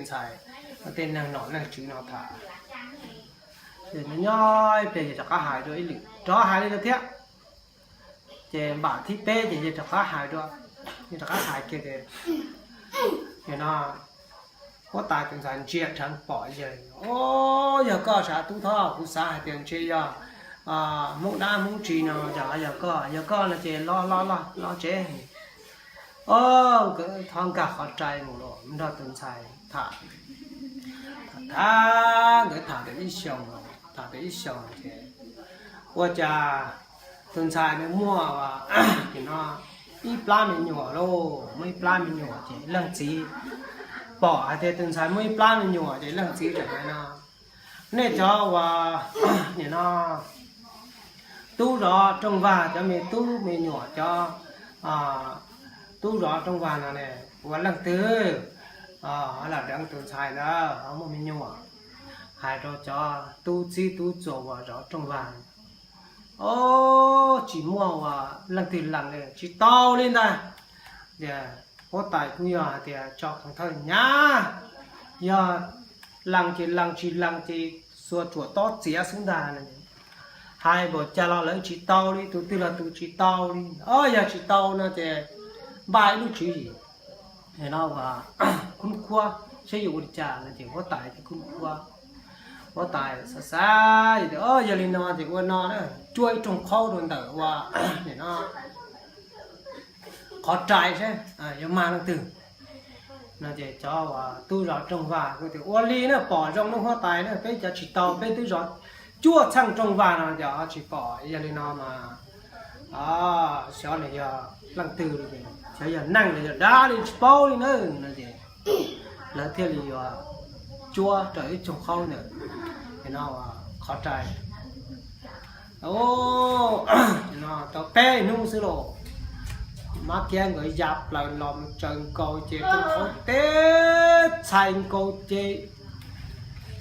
ntxhais, tej neeg nom neeg tswv no tham. Ces nyob ib pliag yawg rov qab hais dua ib lwm, rov hais li no thiab. Ces npam thib peb ces yawg rov qab hais dua, yawg rov qab hais kiag tias, no, huab tais tus ntxhais ntsia dheev pom yawg, o, yog koj sav tub thob, kuv xav hais tias ntshe yog Hmoob dab Hmoob tsi no, yog koj, yog koj no ces los los los los tsev. O, nkawd thov nkag qhov rai mus los nrog tus ntxhais tham. Tham, nkawd tham tau ib xyoos, tham tau ib xyoos ces ua cas tus ntxhais nws muaj, no, ib plab me nyuam lauj, muaj ib plab me nyuam ces leej txiv pom hais tias tus ntxhais muaj ib plab me nyuam ces leej txiv tseem hais no, nej cov uas, no, tub zov rooj vag, cov me tub me nyuam, cov tub zov rooj vag no ne, ua leej twg los deev tus ntxhais ntawd ho muaj me nyuam. Hais rau cov tub txib tub txuas uas zov rooj vag, o, tsis muaj uas leej twg lees li, tsis tau li ntag. Tias huab tais kuj yog hais tias tso qhov thawj hnyav, yog lees ces lees, tsis lees ces xuas tsuam tob txiav xwb ntag. Hais npaum cas los lawv tsis tau li, tus twg los tus tsis tau li. O, yog tsis tau no ces npaj ib lub tswv yim, no, khub khuab saib yuav ua li cas no ces huab tais thiaj khub khuab. Huab tais xav xav tias, o, yog li no ces ua no na, cuab ib rooj qhaub rau ntawm ua, no, qhov rai seb yuav mag leej twg. No ces cov uas tub zov rooj vag kuj tias ua li na, pom zoo lub huab tais na, peb cov tsis tau, peb twb zov cuaj txheej rooj vag no ces tsis pom. Yog li no mas xyov nws yog leej twg li, xyov yog neeg los yog dab li tsis paub li na. No ces lawv thiaj li yuav cuab rau ib rooj qhaub ntawm, no, qhov rai. Tau peb hnub xwb los Mab Thiab nkawd ya plaws los mus tsaws nkaus ces rooj qhaub teb txhais nkaus ces,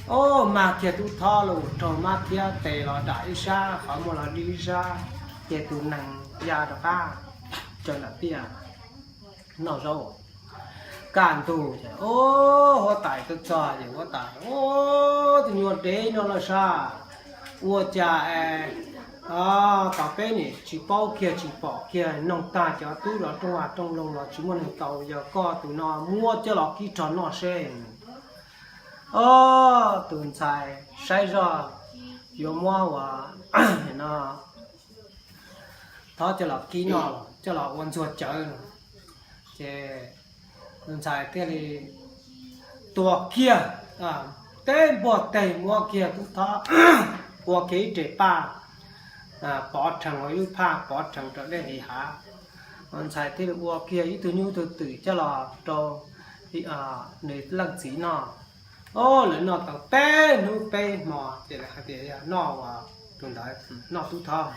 o, mag kiag tub thob los raug Mab Thiab tes los dam ib sab, qhov muag los dig ib sab, ces tus nees ya rov qab tsaws nram tiaj noj zaub. Kaj ntug ces, o, huab tais tuaj txog ces huab tais, o, tus nyuag dev no los sas, ua cas es tom peb nim tsis paub kiag tsis pom kiag, noog tag cov tub zov rooj vag rooj loog los tsis muaj neeg tau, yog koj tus no muab coj los kib rog noj seb. O, tus ntxhais saib zoj yuav muab uas, no, thob coj los kib noj los coj los ua ntxuag cawv no. Ces tus ntxhais thiaj li tua kiag, teb npuaj teg muab kiag tub thob, ua kiag ib re paj pov rhees, ua ib lub phaj pov rhees raws dej li hav. Tus ntxhais thiaj li ua kiag ib tug nyuj tug twm coj los rau nws leej txiv noj. O, lawv noj tau peb hnub peb hmo ces lawv hais tias yog noj uas tus ntawd, noj tub thob.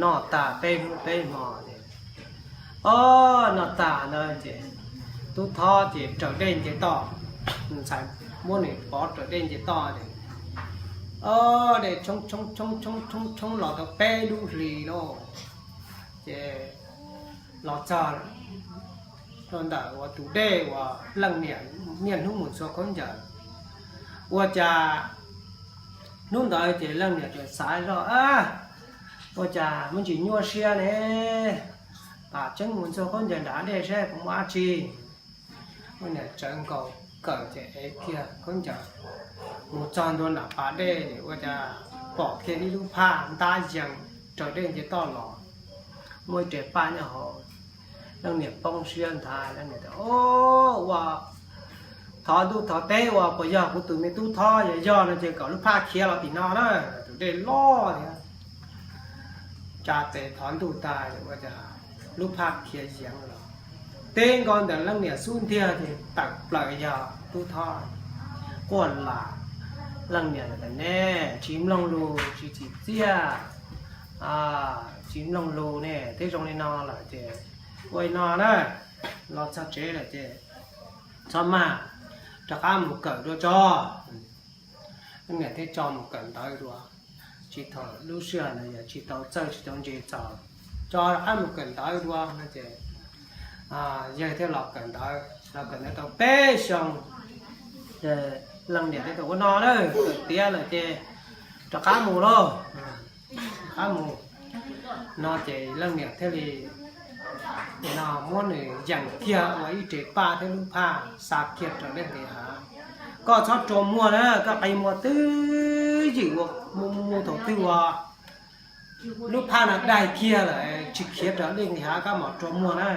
Noj tag peb hnub peb hmo ces, o, noj tag ntawd ces tub thob ces raws dej nce toj. Tus ntxhais muab nws pov raws dej nce toj ces, o, dej tshoob tshoob tshoob tshoob tshoob tshoob los tau peb lub hlis lauj. Ces los txog rau ntawm uas tus dej uas leej niam niaj hnub mus ntxhua khaub ncaws. Ua cas hnub ntawd ces leej niam txawm xav zoj, ua cas me ntsis nyuaj siab ne, pam tseeb mus ntxhua khaub ncaws nram dej seb puas muaj dab tsi. Leej niam tsawv nkaus kawm ces ev kiag khaub ncaws mus txog ntua nram pas dej, ua cas pom kiag ib lub phaj ntab yees raws dej nce toj los, muaj ib re paj nyob hauv. Leej niam poob siab nthav, leej niam tias, o, ua thov ntuj thov teb ua puas yog kuv tus me tub thob, yog yog no ces kom lub phaj khiav los tim no na, tus dej loj thiab. Tsa tes thov ntuj tag ua cas lub phaj khiav yees los teb nkaus ntawm leej niam xub ntiag ces tawm plaws yog tub thob quaj lam. Leej niam tias, ne, tsis mloog lus tsis txim txiaj, tsis mloog lus ne, twb zoo li no lawm ces ua li no na, los txog tsev lawm ces txhob maj, rov qab mus kawm dua tso. Leej niam thiaj tso mus kawm ntawv dua, tsis thaum lub sij hawm ntawd yog tsis tau txawj tsis tau ntse txog, tso rov qab mus kawm ntawv dua no ces yawg thiaj los kawm ntawv. Kawm ntawv tau peb xyoo, leej niam thiaj tias ua no na, kawm tiav lawm ces rov qab mus lauj, rov qab mus no ces leej niam thiaj li no muab nws yees kiag ua ib rev paj thiab lub phaj xa kiag raws lej nqis hav. Koj txhob rua muag na, koj qi muag twb ywm ua mus thaum twg uas lub phaj no daig kiag lawm tsis khiav raws lej nqis hav koj mam rua muag na,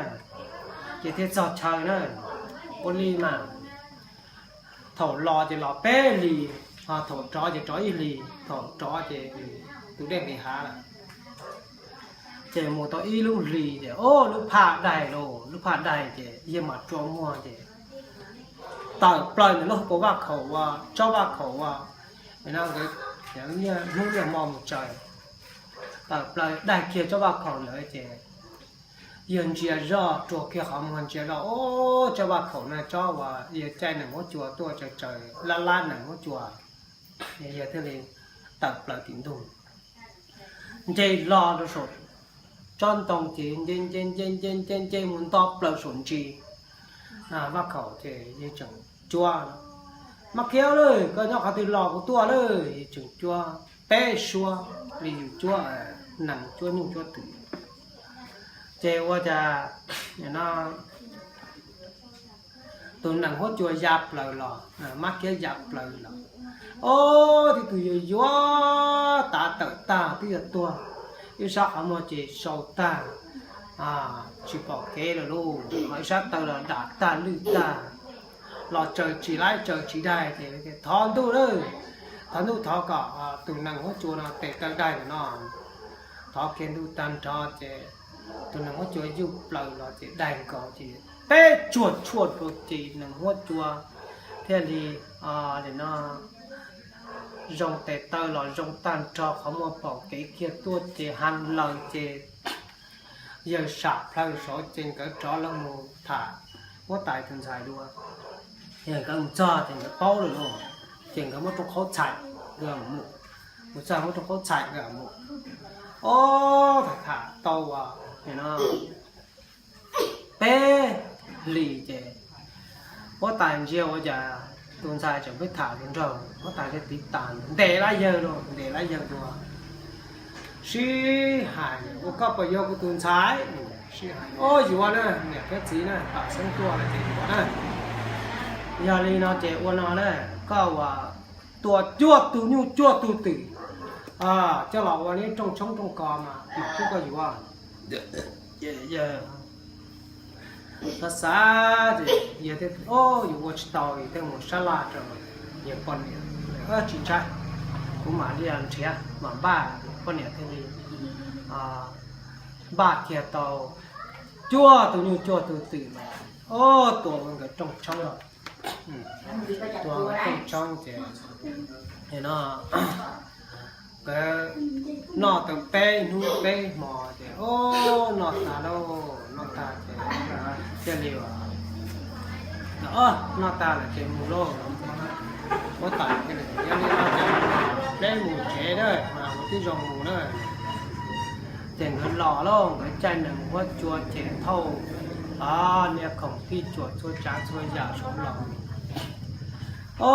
ces thiaj txog chaw na. Ua li mas thaum los ces los peb hlis, ho thaum rov ces rov ib hlis, thaum rov ces tus dej nqis hav lawm. Ces mus tau ib lub hlis ces o lub phaj daig lauj, lub phaj daig ces yawg mam rua muag ces tawm plaws ntawm lub hauv paus vaj khaum ua tsob vaj khaum ua no nkawd hnub niaj hmo mus tsaws, tawm plaws daig kiag tsob vaj khaum ntawd ces yawg ntsia zoj rua kiag qhov muag ntsia zoj o tsob vaj khaum no tsob uas yawg caij nees huab cua tuaj tsaws tsaws lab lab nees huab cua. Yawg thiaj li tawm plaws tim ntug nce hlo rau saum tsob ntoo ces nce nce nce nce nce nce mus nto plaws saum ntsis vaj khaum ces yawg tseem cuab, Mab Kiab lawm, koj nyob qhov twg los kuv tuaj lawm. Yawg tseem cuab peb suab li yus cuab nees cuab nyuj cuab twm. Ces ua cas no tus nees huab cua ya plaws los, Mab Kiab ya plaws los, o tib tug yuav yuav tav tawm tag twb yuav tuag, ib sab qhov muag ces sau tag, tsis pom kev lawm lauj, ho ib sab taw los dam tag lwj tag, los tsaws tsis laib tsaws tsis daig ces thov ntuj lawm, thov ntuj thov kom tus nees huab cua no tes taw daig ntawm no. Thov kiag ntuj tag nrho ces tus nees huab cua yuj plaws los ces daig nkaus ces peb tsuag tshuaj rau ces nees huab cua thiaj li no zoo tes taw los zoo tag nrho qhov muag pom kev kiag tuaj ces hee laws ces yawg sam plhaw saud ces nkawd rov los mus tham huab tais tus ntxhais dua. Ces nkawd mus txog ces nkawd paub lawm lauj, ces nkawd muab rooj qhaub txhais nkawd mus, mus txog muab rooj qhaub txhais nkawd mus. Ob, tham tham tau no peb hlis ces huab tais ntsia ua cas tus ntxhais tseem pheej tham hluas nraug, huab tais thiaj tiv tas ntes lab yawg lauj, ntes lab yawg dua. Sib hais, ua koj puas yuav kuv tus ntxhais? Sib hais, o yuav na, niam thiab txiv na, pam xeeb tuaj lawm ces yuav na. Yog li no ces ua no na, koj ua tua cuaj tug nyuj cuaj tug twm coj los ua neb rooj tshoob rooj kos mas mam pub koj yuav. Xav xav ces yawg thiaj, o, yus ua tsis tau, yus thiaj mus sab laj rau yawg poj niam, tsis ntshai, kuv mam li nrhiav mam npaj. Poj niam thiaj li npaj kiag tau cuaj tug nyuj cuaj tug twm los, o, tua ua nkawd rooj tshoob, tua nkawd rooj tshoob ces no nkawd noj tau peb hnub peb hmo ces, o, noj tag lauj, noj tag ces thiaj li noj tag lawm ces mus lauj. Huab tais thiaj li, yog li no ces peb mus tsev na, mas ua tib zoo mus na. Ces nkawd los lauj, nkawd caij nees huab cua ces thauj niag khoom tij cuam txhua tsav txhua yam saud los. O,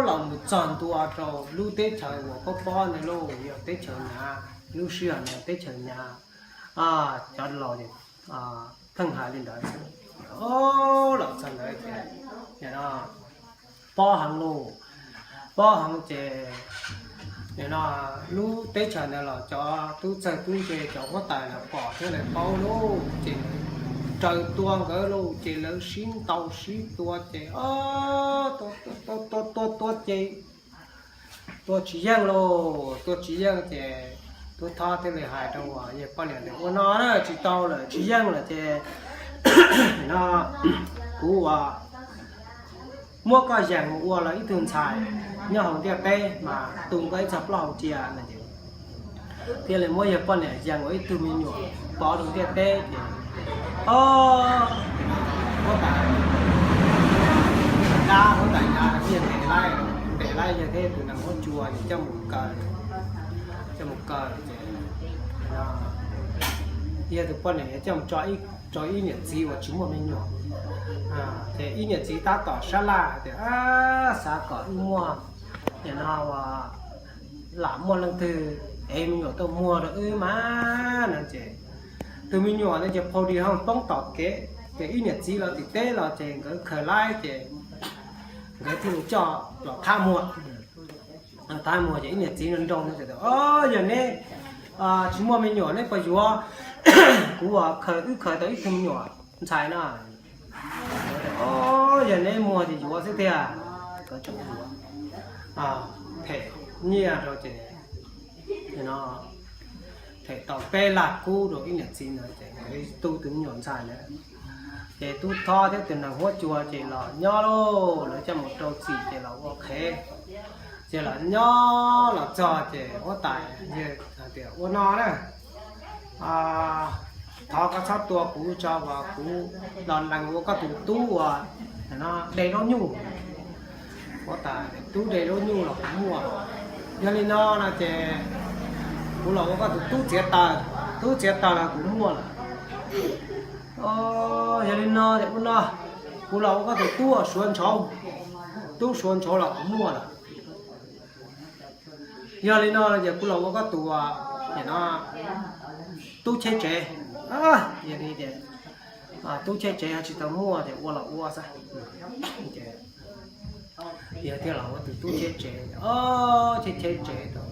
los mus txog ntua rau lub teb chaws uas pob pob ntawd lauj, yog teb chaws Nyav, lub sij hawm ntawd teb chaws Nyav, cov laus pheej hais li ntawd. O, los txog ntawd ces pob heev lauj, pob heev ces nim no lub teb chaws ntawd los cov tub txawg tub ntse cov huab tais lawv pom thiab lawv paub lauj, ces lawv raws tua nkawd lauj, ces lawv sib ntaus sib tua ces tua tua tua ces tua tsis yeej lauj, tua tsis yeej ces tub Thob thiaj li hais rau yawg poj niam tias ua no na, tsis tau lawm, tsis yeej lawm ces no kuv ua muab koj yees mus ua lawv ib tug ntxhais nyob hauv ntiaj teb mas tu koj ib txoj plaub hau cia no ces thiaj li muab yawg poj niam yees ua ib tug me nyuam pov rau ntiaj teb ces o, huab tais dab huab tais dab thiaj ntes laib, ntes laib yawg thiab tus nees huab cua ces coj mus kaw, coj mus kaw ces yawg tus poj niam coj mus tso ib rau ib niam txiv uas tsis muaj me nyuam. Ces ib niam txiv tab tom sab laj hais tias, xav kom wb muaj, nim no ua lam muaj leej twg ev me nyuam tuaj muag rau wb mas no ces tus me nyuam no ces pha di ho poob tom kev ces ib niam txiv los tim teb los ces nkawd khaws laib ces nkawd thiaj li coj los thab muag. Thab muag ces ib niam txiv nroo nroo no ces, O, yog neb tsis muaj me nyuam neb puas yuav kuv ua khaws, wb khaws tau ib tug me nyuam ntxhais no? O, yog neb muag ces yuav xwb tiag. Nkawd tseem yuav, them nyiaj rau ces no them tau peb laj kub rau ib niam txiv ntawd ces nkawd tu tus me nyuam ntxhais ntawd. Ces tub Thob thiab tus nees huab cua ces los nyob lauj, lawv coj mus rau txim ces los ua qhev. Ces los nyob los txog ces huab tais hais tias, Ua no na, thov koj txhob tua kuv tso, kuv los lees ua koj tus tub ua de zaub nyuj. Huab tais, Tub de zaub nyuj los kuv muaj. Yog li no no ces kuv los ua koj tus tub txiav taws, tub txiav taws los kuv muaj lawm. Yog li no ces ua no, kuv los ua koj tus tub suav ntshauv, tub suav ntshauv los kuv muaj lawm. Yog li no ces kuv los ua koj tus, no, tub cheb tsev. Yog li ces tub cheb tsev ho tsis tau muaj ces ua los ua xwb. Yog thiaj los ua tus tub cheb tsev, cheb cheb tsev tau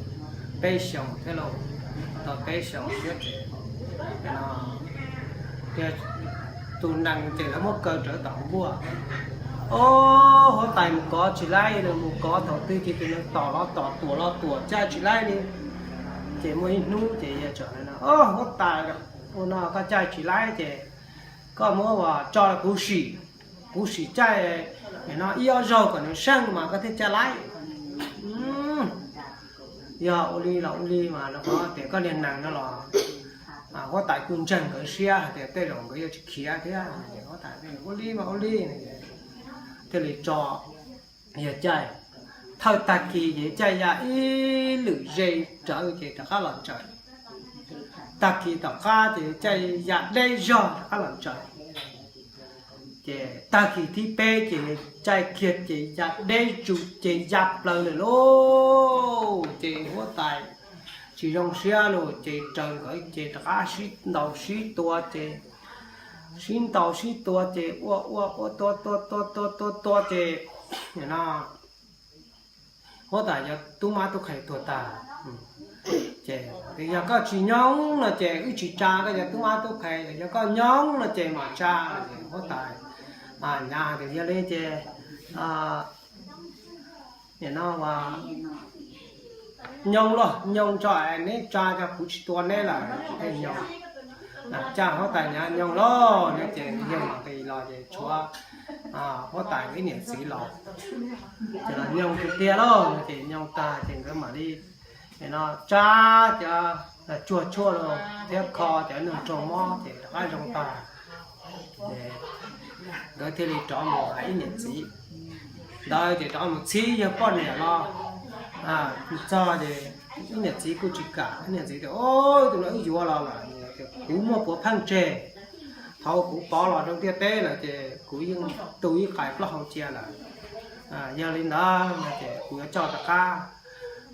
peb xyoos thiab lauj, tau peb xyoos thiab ces, no, tus nees ces lawv muab kaw rawv tom hauv nkuaj. O, huab tais mus kov tsis laib, nws mus kov thaum twg ces tus nees tom los tom, tuam los tuam, caij tsis laib li. Ces muaj ib hnub ces yawg txawm hais no, O, huab tais, ua no koj caij tsis laib ces koj muab ua tso rau kuv sim, kuv sim caij, no, ib ob zaug kom nws seej mas koj thiaj caij laib. Yog ua li los ua li mas rau qhov tias koj niag nees no los, huab tais kuj ntseeg nkawd siab hais tias tej zaum nkawd yuav tsis khiav thiab. Huab tais, Ua li mas ua li. Thiaj li tso yawg caij. Thawj tag kis ces caij ya ib lwm ze rawv ces rov qab los ntsaws. Tag kis tom qab ces caij ya deb zog rov qab los ntsaws. Ces tag kis thib peb ces caij kiag ces ya deb tsuj ces ya plaws lawm lauj. Ces huab tais tsis zoo siab lauj, ces raws nkawd ces rov qab sib ntaus sib tua ces, sib ntaus sib tua ces ua ua ua tua tua tua tua tua tua ces, no, huab tais cov tub mab tub qhe tuag tag. Ces, Yog koj tsis nyoog no ces wb tsis tsa koj cov tub mab tub qhe, yog koj nyoog no ces mam tsa. Huab tais nyav hais tias, Yog li ces, nim no nyoog los nyoog tso, neb tsa tso kuv tsis tua neb lawm. Nyoog, cas huab tais nyav nyoog los no ces yawg mam nqis los ces tshuav huab tais ib niam txiv los. Ces los nyoog tiag tiag lauj no ces nyoog tag ces nkawd mam li, no, tsa cov tsuag tshuaj los thiab kho cov nug raug mob ces rov qab zoo tag. Ces nkawd thiaj li rov mus hais ib niam txiv ntawd ces rov mus txhib yawg poj niam los txog ces ib niam txiv kuj tsis kam, ib niam txiv tias, Tus no wb yuav los lawm, kuv muaj puav pheej tseg. Thaum kuv pov los rau ntiaj teb lawm ces kuv yeej tu ib qais plaub hau cia lawm. Yog li ntawd no ces kuv yuav coj rov qab.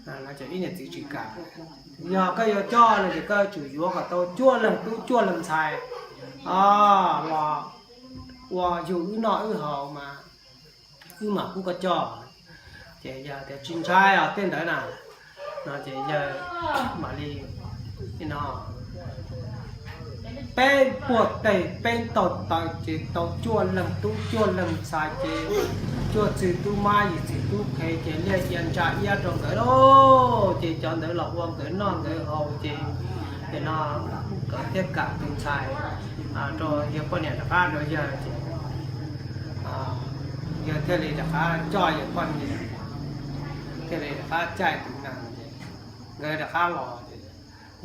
No ces ib niam txiv tsis kam. Yog koj yuav coj no ces koj tsum yuav kom tau cuaj leeg tub cuaj leeg ntxhais los ua yug wb noj wb haus mas wb mam pub koj coj. Ces yawg tias, Tsis ntshai os, tej ntawd na. No ces yawg mam li, no, peb puag teg peb ntaug taw ces tau cuaj leeg tub cuaj leeg ntxhais ces cuaj txwg tub mab yim txwg tub qhe ces liaj ia ntsa iab rau nkawd lauj. Ces cov ntawd los ua nkawd noj nkawd haus ces, no, nkawd thiaj kam tus ntxhais rau yawg poj niam rov qab rau yawg ces yawg thiaj li rov qab coj yawg poj niam, thiaj li rov qab caij tus nees ces nkawd rov qab los ces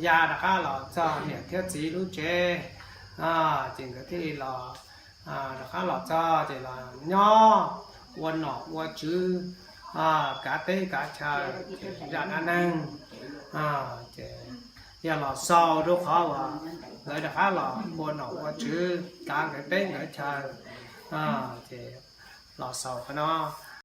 ya rov qab los txog niam thiab txiv lub tsev. Ces nkawd thiaj li los, rov qab los txog ces los nyob ua nom ua tswv, kav teb kav chaw, zaj dab neeg. Ces yog los xaus rau qhov uas lawv rov qab los ua nom ua tswv kav nkawd teb nkawd chaw, ces los xaus qhov no.